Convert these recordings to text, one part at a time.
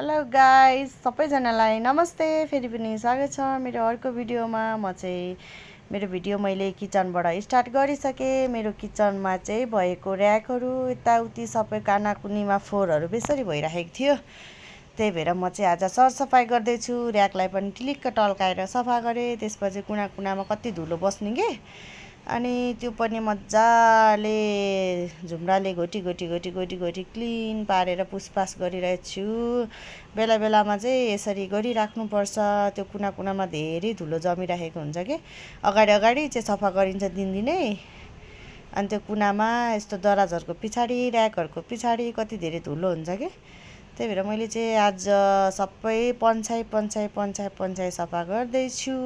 Hello guys, सबैजनालाई नमस्ते। फेरि पनि स्वागत छ मेरो अर्को भिडियोमा। मेरो भिडियो मैले किचनबाट स्टार्ट गरिसकेँ। मेरो किचनमा चाहिँ भएको र्याकहरू यताउति सबै कानाकुनीमा फोहोरहरू बेसरी भइरहेको थियो। त्यही भएर म चाहिँ आज सरसफाइ गर्दैछु। र्याकलाई पनि टिलिक्क टल्काएर सफा गरेँ। त्यसपछि कुना कुनामा कति धुलो बस्ने के, अनि त्यो पनि मजाले झुम्राले घोटी घोटी क्लिन पारेर पुसपास गरिरहेको छु। बेला बेलामा चाहिँ यसरी गरिराख्नुपर्छ। त्यो कुना कुनामा धेरै धुलो जमिरहेको हुन्छ कि अगाडि चाहिँ सफा गरिन्छ दिनदिनै। अनि त्यो कुनामा यस्तो दराजहरूको पछाडि र्याकहरूको पछाडि कति धेरै धुलो हुन्छ कि। त्यही भएर मैले चाहिँ आज सबै पन्छाइ सफा गर्दैछु।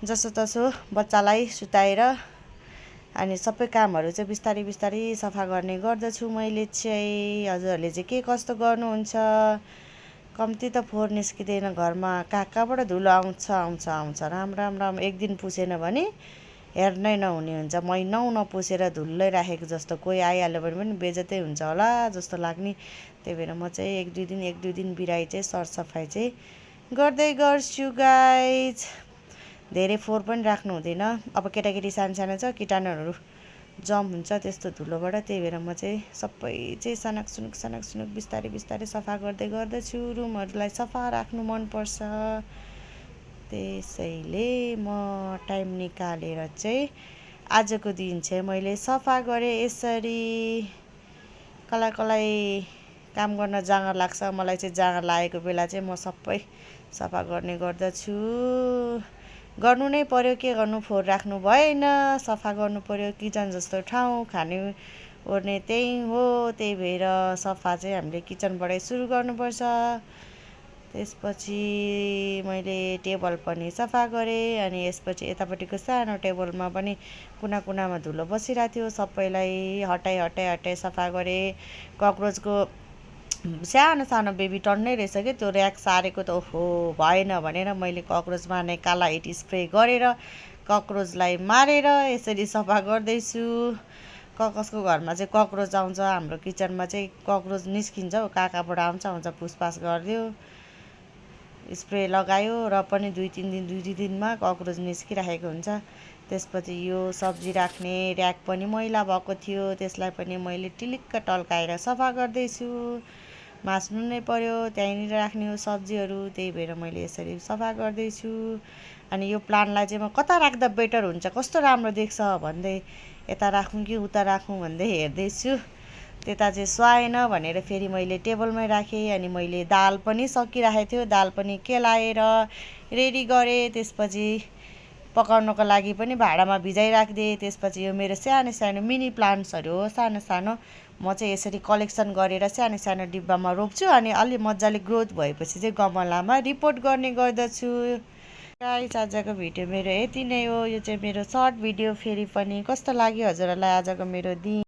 जसोतसो बच्चालाई सुताएर अनि सबै कामहरू चाहिँ बिस्तारै सफा गर्ने गर्दछु मैले चाहिँ। हजुरहरूले चाहिँ के कस्तो गर्नुहुन्छ? कम्ती त फोहोर निस्किँदैन घरमा, कहाँबाट धुलो आउँछ राम। एक दिन पुसेन भने हेर्नै नहुने हुन्छ। महिनौँ नपुसेर धुलै राखेको जस्तो कोही आइहाल्यो भने पनि बेइज्जतै हुन्छ होला जस्तो लाग्ने। त्यही भएर म चाहिँ एक दुई दिन बिराई चाहिँ सरसफाइ चाहिँ गर्दै गर्छु गाइज। धेरै फोहोर पनि राख्नु हुँदैन। अब केटाकेटी सानो छ, कीटाणुहरू जम हुन्छ त्यस्तो धुलोबाट। त्यही भएर म चाहिँ सबै चाहिँ सनाक सुनुक बिस्तारै सफा गर्दछु। रुमहरूलाई सफा राख्नु मनपर्छ। त्यसैले म टाइम निकालेर चाहिँ आजको दिन चाहिँ मैले सफा गरेँ। यसरी कसलाई काम गर्न जाँगर लाग्छ, मलाई चाहिँ जाँगर लागेको बेला चाहिँ म सबै सफा गर्ने गर्दछु। गर्नु नै पर्यो, के गर्नु, फोहोर राख्नु भएन, सफा गर्नु पर्यो। किचन जस्तो ठाउँ, खाने ओर्ने त्यही हो। त्यही भएर सफा चाहिँ हामीले किचनबाटै सुरु गर्नुपर्छ। त्यसपछि मैले टेबल पनि सफा गरेँ। अनि यसपछि यतापट्टिको सानो टेबलमा पनि कुना कुनामा धुलो बसिरहेको थियो, सबैलाई हटाई सफा गरेँ। कक्रोचको सानो बेबी टन्नै रहेछ कि त्यो र्याक सारेको त ओहो भएन भनेर मैले कक्रोच मार्ने काला हिट स्प्रे गरेर कक्रोचलाई मारेर यसरी सफा गर्दैछु। कसको घरमा चाहिँ कक्रोच आउँछ, हाम्रो किचनमा चाहिँ कक्रोच निस्किन्छ हौ, कहाँबाट आउँछ पुसपास गरिदियो, स्प्रे लगायो र पनि दुई तिन दिनमा कक्रोच निस्किराखेको हुन्छ। त्यसपछि यो सब्जी राख्ने र्याक पनि मैला भएको थियो, त्यसलाई पनि मैले टिलिक्क टल्काएर सफा गर्दैछु। मास्नु नै पर्यो, त्यहीँनिर राख्ने हो सब्जीहरू। त्यही भएर मैले यसरी सफा गर्दैछु। अनि यो प्लान्टलाई चाहिँ म कता राख्दा बेटर हुन्छ, कस्तो राम्रो देख्छ भन्दै यता राखौँ कि उता राखौँ भन्दै हेर्दैछु। त्यता चाहिँ सुहाएन भनेर फेरि मैले टेबलमै राखेँ। अनि मैले दाल पनि सकिराखेको थियो, दाल पनि केलाएर रेडी गरेँ। त्यसपछि पकाउनको लागि पनि भाँडामा भिजाइ राखिदिएँ। त्यसपछि यो मेरो सानो मिनी प्लान्ट्सहरू हो, सानो। म चाहिँ यसरी कलेक्सन गरेर सानो डिब्बामा रोप्छु। अनि अलि मजाले ग्रोथ भएपछि चाहिँ गमलामा रिपोर्ट गर्ने गर्दछु। गाइस, आजको भिडियो मेरो यति नै हो। यो चाहिँ मेरो सर्ट भिडियो। फेरि पनि कस्तो लाग्यो हजुरहरूलाई आजको मेरो दिन?